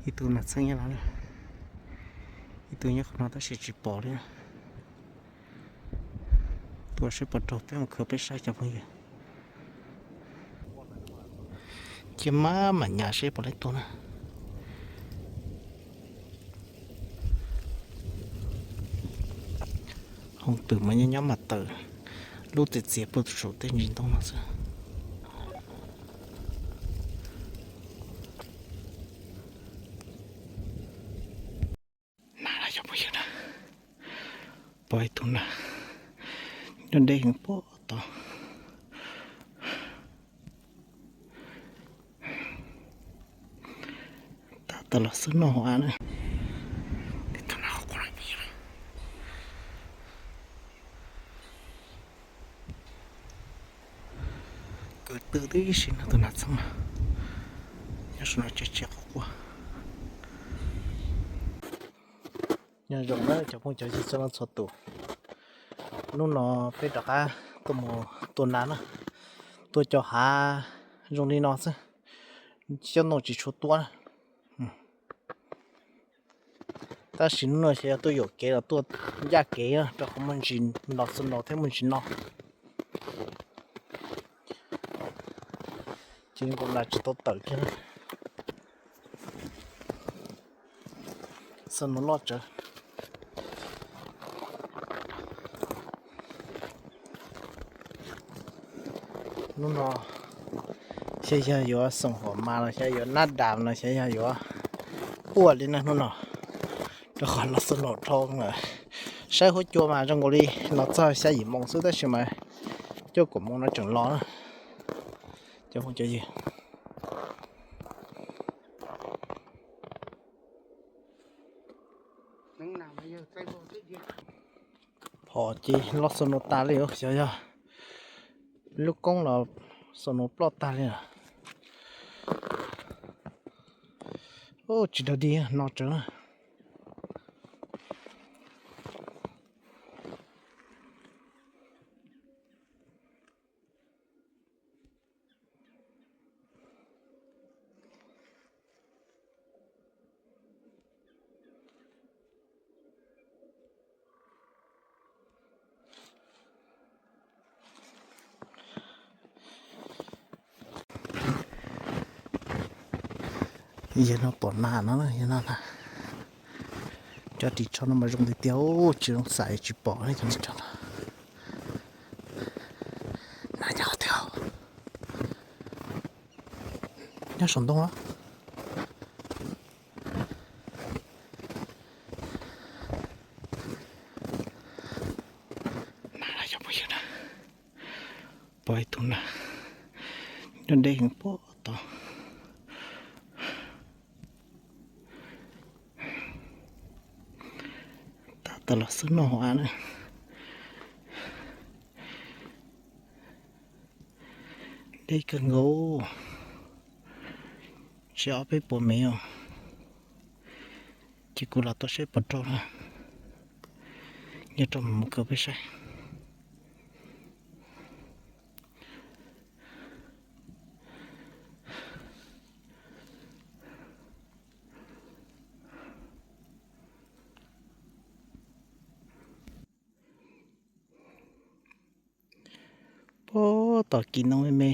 Ib tug nas txheeb nyob no, ib tug nyob qhov no tab sis tsis pom li. Tuaj saib puas raug, peb mus khawb peb saib cov phooj ywg. Cia maj mam nyas seb puas laib tuaj na. Hoov twm mas nyob nyob mas tawm lub txias txias puag saum tej ntsis ntoo no xwb. Na, cov phooj ywg na, pom ib tug na, nyob deb heev puag tod. Tab tom los xwb noj hauv av na. Kwv tw tib si no, tus nas txheeb no nyob saum no tsev tsev quaj quaj. Nyob zoo na cov phooj cov ywg txhua leej txhua tus, hnub no peb rov qab tuaj mus tua nas na, tua cov hav zoo li no xwb, xyoob ntoo tsis tshua tuaj na. Tab sis hnub no xyov yog tuaj yuam kev los tuaj ncaj kev, rau qhov muaj ntsis los xo no thiab muaj ntsis no. Ces nkaus nas tsis tau tawm kiag. Xo no loj tsawv. Hnub no xyov yog yuav xoom huam mas los xyov yuav nab dam los xyov yog yuav quaj li na hnub no, rau qhov los xo no dhau lawm. Saib huab cua mas zoo nkaus li los txog xya yim moos xwb tab sis mas cuaj kaum moos no tseem los na. Cov phooj cov ywg, phom ces los xo no tas li, xyov yog lub koob los xo no ploj tag li lawm. Tsis dog dig no tsawv na. Yawg no pom nas no, yawg no na. Cov ris tsho no mas zoo tiag tiag, tsis zoo xam tsis pom ne cov ris tsho no. Nas nyob tiag, nyob saum ntoo los. Na, cov phooj ywg na, pom ib tug na, nyob deb heev puag tod. Tab tom los xwb noj hauv av na. Deb kawg nkaus, tsis ob peb puas mev os. Ces kuv los tuaj saib puas raug na, nyob rau mus kawg peb saib. Puag tom kis no me me,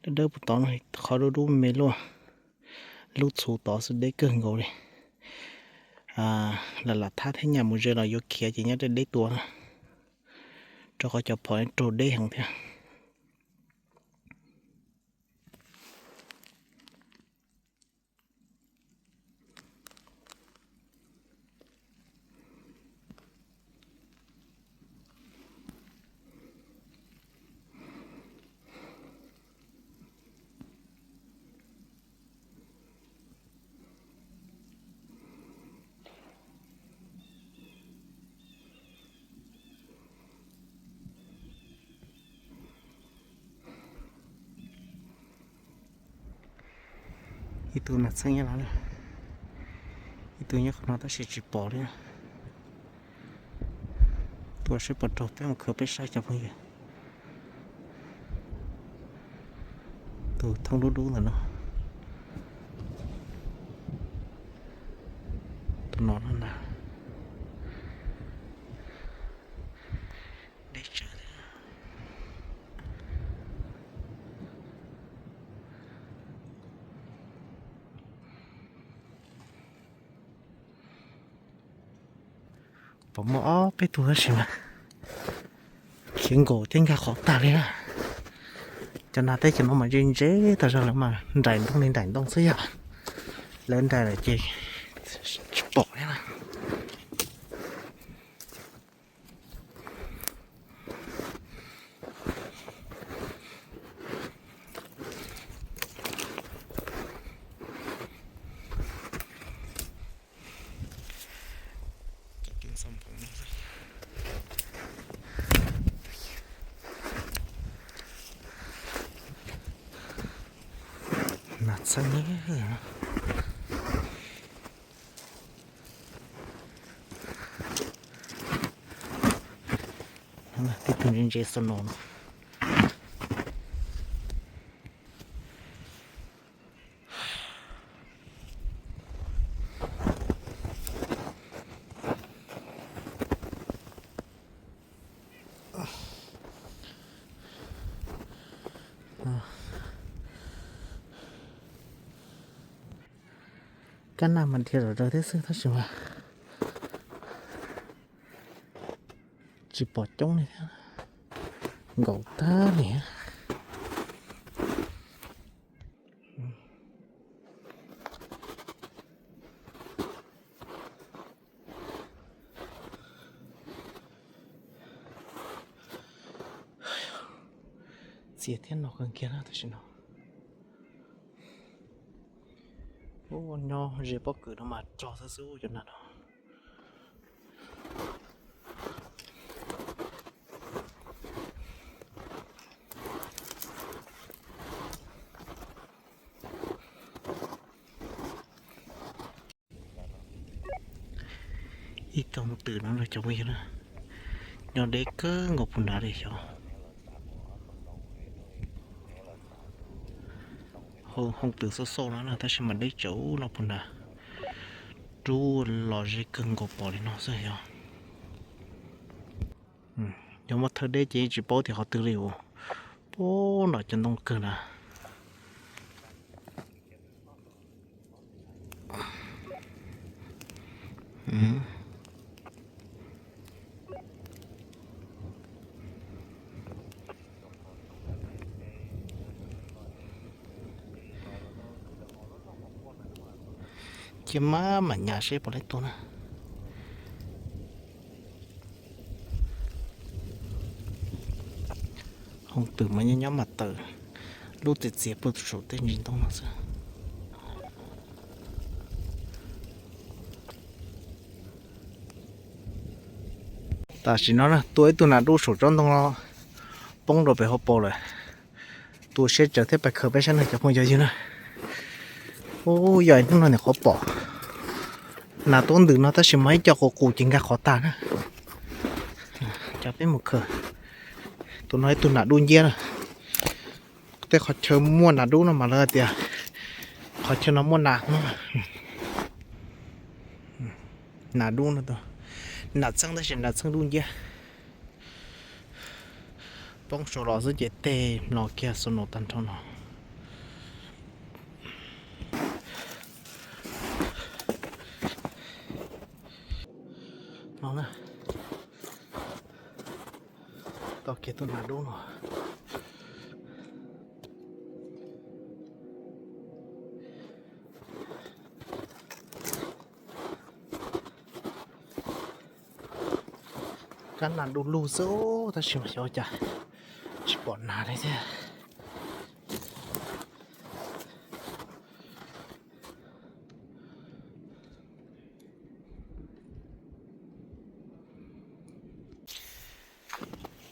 dawb dawb puag tod no, qhov dub dub me me luaj, lub txhuv tod xwb deb kawg nkaus li. Lam lam thab thiab nyam mus ze los yuav khiav ces nyob deb deb tuaj na, rau qhov cov phom raug deb heev thiab. Ib tug nas txheeb nyob no, ib tug nyob qhov no tab sis tsis pom li. Tuaj saib puas raug, peb mus khawb peb saib cov phooj ywg. Tus thoob dub dub ntawm no. No na, deb tsawv thiab. Pom muaj ob peb tug tab sis mas khiav nkaum thiab nkag qhov tag li na. Cov nas teb cov no mas ntse ntse tas zog, lawv mas nraim ntoo li nraim ntoo xwb yog. Lawv nraim lawm ces tsis pom thiab na. Nas txheeb. Tib tug ntse ntse xo no no. Kab nas mas dhia zom zaws thiab xwb tab sis mas tsis pom coob li thiab, nkaum tag li. Txias thiab no kawg kiag na tam sim no. Ub, nyob ze pob kws no mas rog xwb xwb cov nas no. Ib tug twm no cov phooj ywg na, nyob deb kawg nkaus puag nrad li xyov. Hoo twm xauj xauj no na tab sis mas deb tsawv no puag nrad, rub los ze kawg nkaus pom li no xwb xyov. Yog muaj thawj deb ces tsis paub tias qhov twg li uas puag nram cov ntoo kawg na. Cia maj mam nyas seb puas laib tuag na. Hoo twm mas nyob nyob mas tawm lub txias txias puag saum tej ntsis ntoo no xwb. Tam sim no na tua ib tug nas dub saum tsob ntoo no poob rau pem hauv paus lawm. Tua siab tsawv thiab pais khaws peb sab neeg cov phooj cov ywg na. Ub, yog ib hnub no nim qhuav pom nas tuab ntws no tab sis mas ib co qus qus ces nkag qhov tag na. Cov peb mus khaws, tus no ib tug nas dub nciab na. Tej qhov chaw muaj nas dub no mas lawv hais tias qhov chaw no muaj nas no. Nas dub no, nas txheeb tab sis nas txheeb dub nciab. Poob saud los xwb ces tej no kiag xo no tag nrho no. No na, tau kiag tus nas dub no. Kab nas du lug xwb tab sis mas xyov cas tsis pom nas li thiab.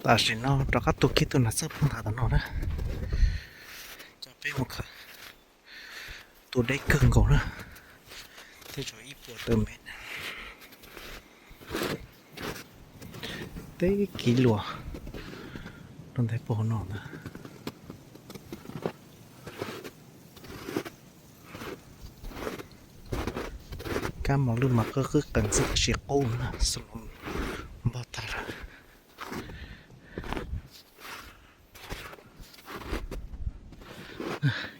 Tam sim no rov qab tua kiag tus nas txheeb puag nrad tom no na, coj peb mus khaws. Tua deb kawg nkaus na, tej zaum ib puas tawm mev. Teb kiv luas rau ntawm puag hauv no ntag. Kab mos lwj mas qwb qwb qees xwb tab sis qub na, npog tag lawm.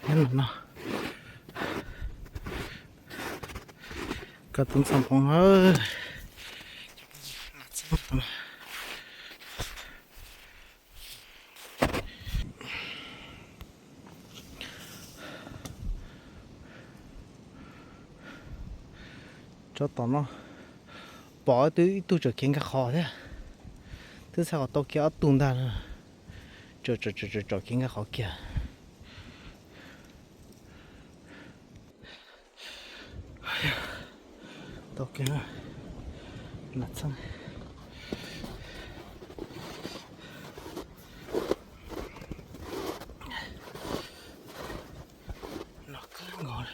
Nyob no, koj tus ntxhais phoov na. Tsob tom no pom ib tug tseem khiav nkag qhov thiab, twb txhais kom tau kiag ob tug ntag, tseem khiav nkag qhov kiag. Tau kiag na, nas txheeb. Los kawg nkaus.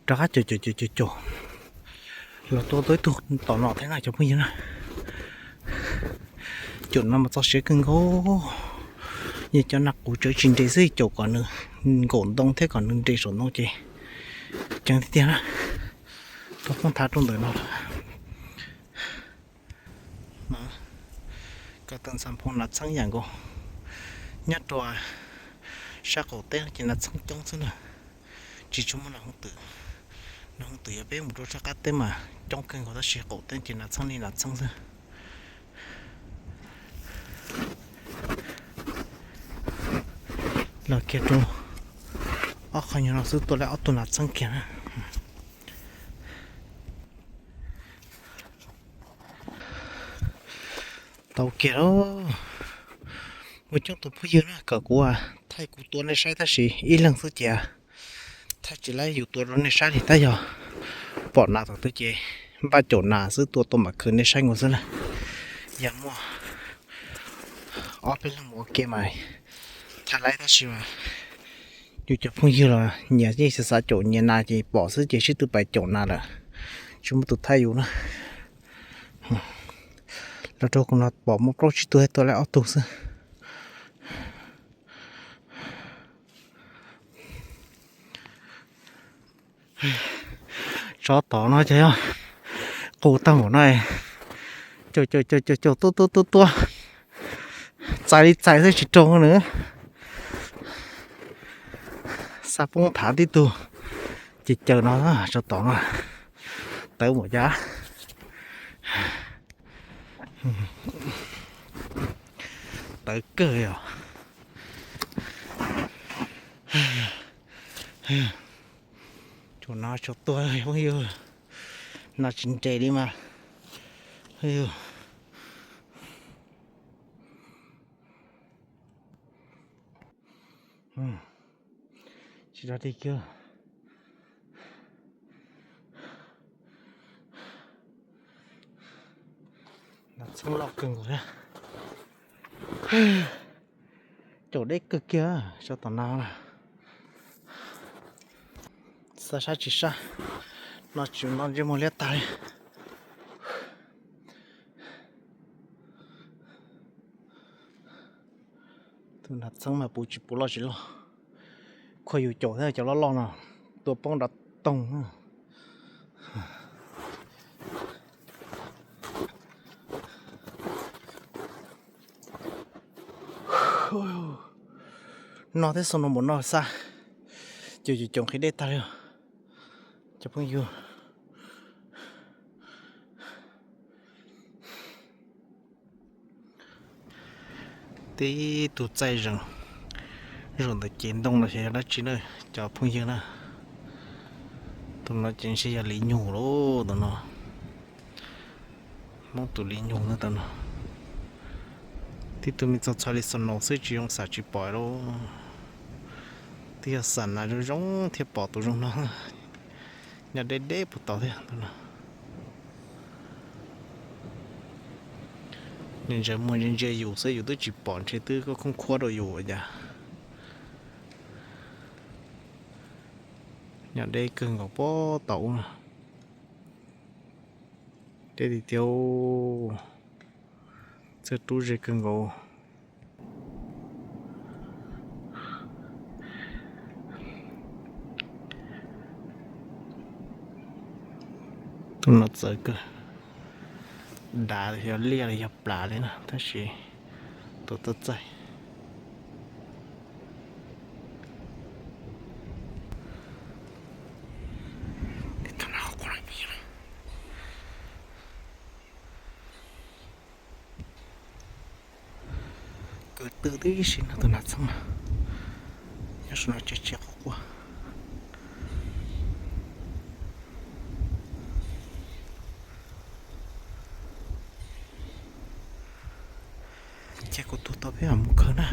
Rov qab caum caum caum caum caum los tua tau ib tug tom no thiab na cov phooj ywg na. Caum no mas txog siav kawg nkaus, yog cov nas qus tsawv tsis nres xwb, caum kom nws nkaum ntoo thiab kom nws nres saum ntoo ces ceev tiag tiag na. Rau poob thav rau ntawm no lawm. Koj tus ntxhais phoov nas txheeb yam nkaus. Nyob rau sab qaum teb no ces nas txheeb coob xwb na, tsis tshua muaj nas hoov twm. Nas hoov twm yog peb mus rau sab qab teb mas coob kawg nkaus tab sis qaum teb ces nas txheeb li nas txheeb xwb. Los kiag rau ob qho nyuag no xwb tua tau ob tug nas txheeb kiag na. Tau kiag lauj. Muaj coob tus phooj ywg na kom kuv thaij kuv tua nej saib tab sis ib leeg xwb ces thaij tsis laib yus tua rau nej saib li, tab yog pom nas tom twg ces npaj caum nas xwb tua tau mam khwv nej saib nkaus xwb na. Yog muaj ob peb leeg mus ua ke mas thaij laib tab sis mas yus cov phooj ywg los nyias yeej xav xav caum nyias nas ces pom xwb ces sib tw pais caum nas lawm, tsis muaj tus thaij yus na. Los rau kuv no pom muaj plaub tsib tug thiab tua laib ob tug xwb. Tsov tom no ces yog qus tag npaum no, caum caum caum caum caum tua tua tua tua, txais li txais xwb tsis raug nws. Xa poob thav tib tug ces caum no, tsov tom no tawv npaum cas, tawv kawg os. Tsuas no tsuas tuag phooj ywg, no tsis nres li mas. Tsis dog dig kiag. Nas txheeb loj kawg nkaus thiab. Caum deb kawg kiag, tsov tom no na. Xa sab tsis sab, no tsis no ntsej muag liab tag li. Tus nas txheeb mas puv tsis puv loj tsis loj, khuaj yus caum thiab cov loj loj no tua poob nrov toog. No thiab xo no npaum no xa, caum caum caum nqhis dej tag li. Cov phooj ywg, tib tug txaij zees zaum ntawm cev ntoo no xyov yog dab tsi na cov phooj ywg na. Tus no ces ntshe yog li nyug lauj, tus no Hmoob tus li nyug na tus no. Tib tug me txog txhais li xo no xwb tsis zoo xam tsis pom lauj. Twb yog xam nas zoo zoo thiaj pom tus zoo no. Nyob deb deb puag tod thiab tus no. Nws ntsia muag ntsia ntsia yus xwb yus twb tsis pom ntshe twb khoob khuab rau yus ua cas. Nyob deb kawg nkaus puag tod ub no. Deb tiag tiag. Txawj rub ze kawg nkaus. Tus no txawv kawg. Dav yog liaj los yog plas li na tab sis tus txawj txaij. Kwv tw tib si no tus nas txheeb no. Nyob saum no tsis tsis quaj quaj. Ces kuv tuaj tau peb mam mus khaws na.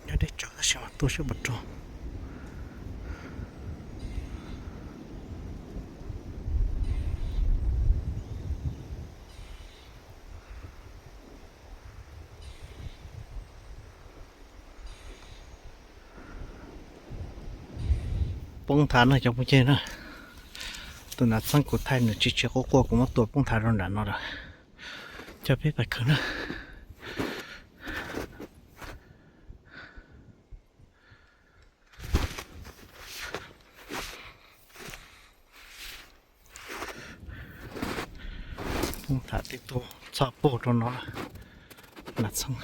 Nyob deb tsawv tab sis mas tuaj sib pom rau. Poob nthav no cov phooj ywg na. Tus nas txheeb kuv thaij nws tsis tsis quaj quaj kuv muab tua poob nthav rau nram no lawm. Coj peb pais khaws na. Poob nthav tib tug txhoj pag rau no lawm. Nas txheeb.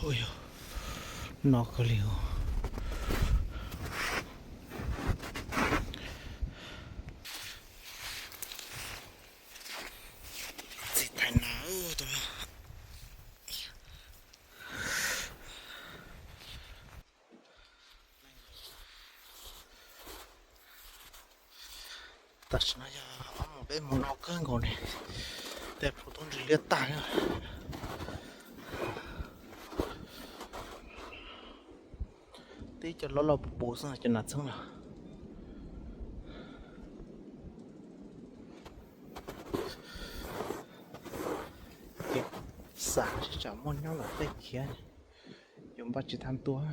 Ua yog no kawg li os. Txiv thais nas tus no. Tam sim no yog ob moos peb moos no kawg nkaus ne, tej plhu tub ntsis liab tag. Tib co loj loj puv puv xwb cov nas txheeb no. Ces xam sib tsam muaj nyob lawm tej khiav, yuav npaj tsis tau tua.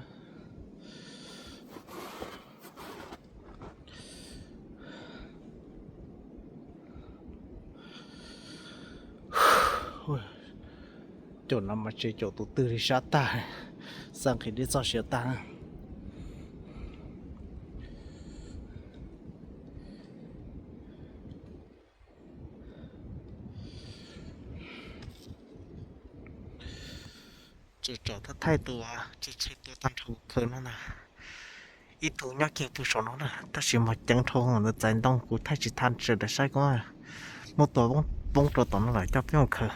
Caum no mas tsis caum tus twg li sab tag, xaj nqhis dib txoj siav tag na. Tseem tsom thaij tus tsis tshe tua tag nrho kuv khaws no na. Ib tug nyob kiag pw saum no na, tab sis mas ceev dhau ntawd txais ntoo kuv thaij tsis tag, sawv daws saib koob, muab tua poob rau tom no lawm coj peb mus khaws.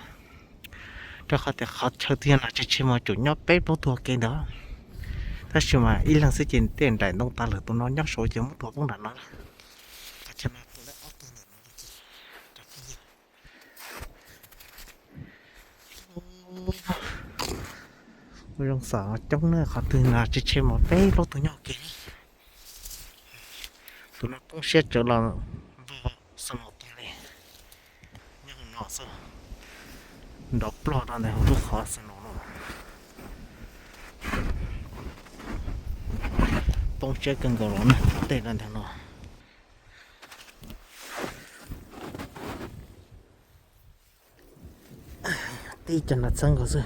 Rau qhov tias qhov chaw twg yog nas tsis tshe mas tseem nyob peb plaub tug ua ke ntawd, tab sis mas ib leeg xwb ces tej nraim ntoo tas lawm, tus no nyob saud ces muab tua poob nram no. Qhov chaw no tua lawm ob tug ntawm no. Ua zoo xam coob na, qhov twg nas tsis tshe mas peb plaub tug nyob ua ke. Tus no poob siab tsawv los npog xa no tag li. Nyob hauv no xwb, nrov plog rau ntawm hauv lub qhov xa no no. Poob siab kawg nkaus los na, tej rau ntawm no. Tib co nas txheeb nkaus xwb.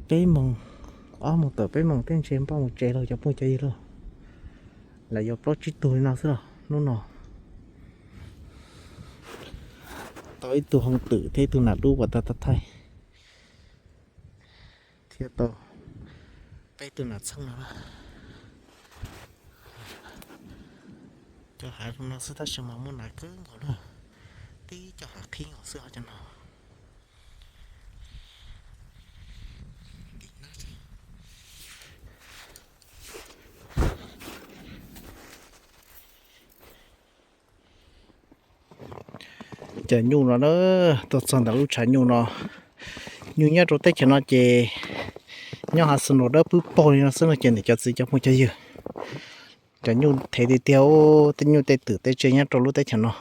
Peb moos, ob moos tawm peb moos tej ntshe npaj mus tsev lauj cov phooj cov ywg lauj. Lawv yuav plaub tsib tug li no xwb los hnub no. Tau ib tug hoo twm thiab ib tug nas dub uas tau tau thaij, thiab tau peb tug nas txheeb no. Cov hav zoo no xwb tab sis mas muaj nas kawg nkaus na. Tib co hav qhib nkaus xwb cov no. Cov nyuj no na, tuaj txog ntawm lub tshav nyuj no, nyuj nyob rau teb chaws no ces nyob hav xo no dawb pwb paug li no xwb no ces ntawm cov txiv cov phooj cov ywg, cov nyuj thev tiag tiag, tej nyuj tej twm tej tsiaj nyob rau lub teb chaws no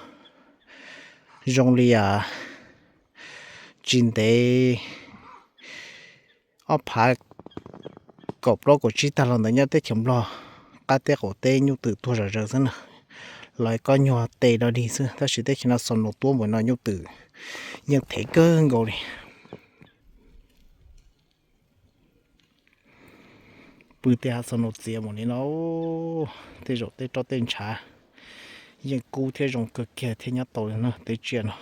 zoo li tsis ntev ob phav kaum plaub kaum tsib tag los ntawd nyob teb chaws Nplog qab teb qaum teb nyuj twm tuag zom zaws xwb na, los kob nyuag tes do dig xwb, tab sis teb chaws no xo no tuab npaum no nyuj twm yeej thev kawg nkaus li. Pw tej hav xo no txias mus li no, tej zaum tej roj tej ntshav yeej kub thiab zoo kawg kiag thiaj nyob tau li no tej tsiaj no.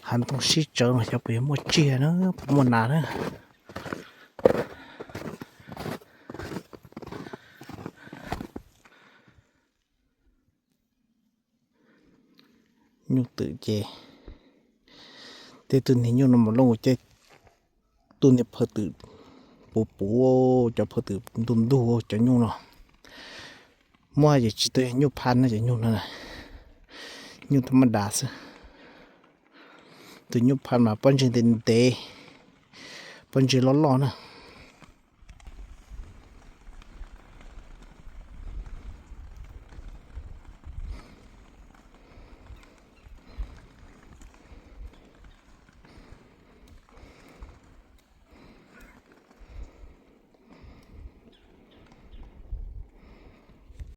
Hav ntoo sib tsawv no xyov puas yuav muaj tsiaj na, puas muaj nas na. Nyuj twm ces tej tug niag nyuj no mas looj ces tug niag phaw twm puv puv, cov phaw twm ntug ntug cov nyuj no. Muab hais tias tsis tau yog nyuj phaj na, cov nyuj no nyuj thaj maj das xwb. Tus nyuj phaj mas pob ntseg ntev ntev, pob ntseg loj loj na.